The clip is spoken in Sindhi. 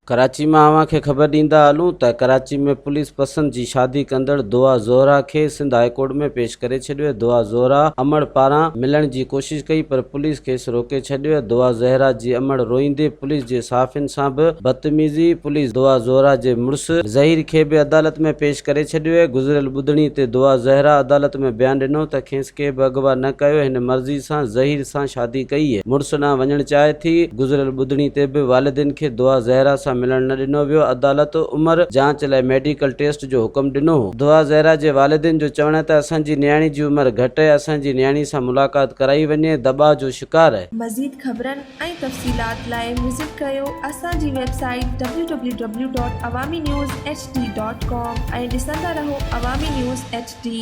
ڪراچي مان اوهان کي خبر ڏيندا هلون ته ڪراچي ۾ پوليس پسند جي شادي ڪندڙ دعا زهره کي سنڌ هاء ڪورٽ ۾ پيش ڪري ڇڏيو، دعا زهره امڙ پاران ملڻ جي ڪوشش ڪئي پر پوليس کيس روڪي ڇڏيو، دعا زهره جي امڙ روئيندي پوليس جي صحافين سان به بدتميزي، پوليس دعا زهره جي مڙس ظهير کي به عدالت ۾ پيش ڪري ڇڏيو، گذريل ٻڌڻي تي دعا زهره عدالت ۾ بيان ڏنو ته کيس ڪنهن به اغوا نه ڪيو، هن مرضي سان ظهير سان شادي ڪئي، مڙس ڏانهن وڃڻ چاهي ٿي. گذريل ٻڌڻي تي به والدين کي دعا زهره سان ملڻ نه ڏنو ويو، عدالت عمر جاچ لاء ميڊيڪل ٽيسٽ جو حڪم ڏنو هو. دعا زهره جي والدين جو چوڻ آهي ته اسان جي نياڻي جي عمر گهٽ آهي، اسان جي نياڻي سان ملاقات ڪرائي وڃي، دٻاء جو شڪار آهي. مزيد خبرن ۽ تفصيلات لاء وزٽ ڪريو اسان جي website W W W dot Awami news H D dot com ۽ ڏسندا رهو عوامي نيوز ايڇ ڊي.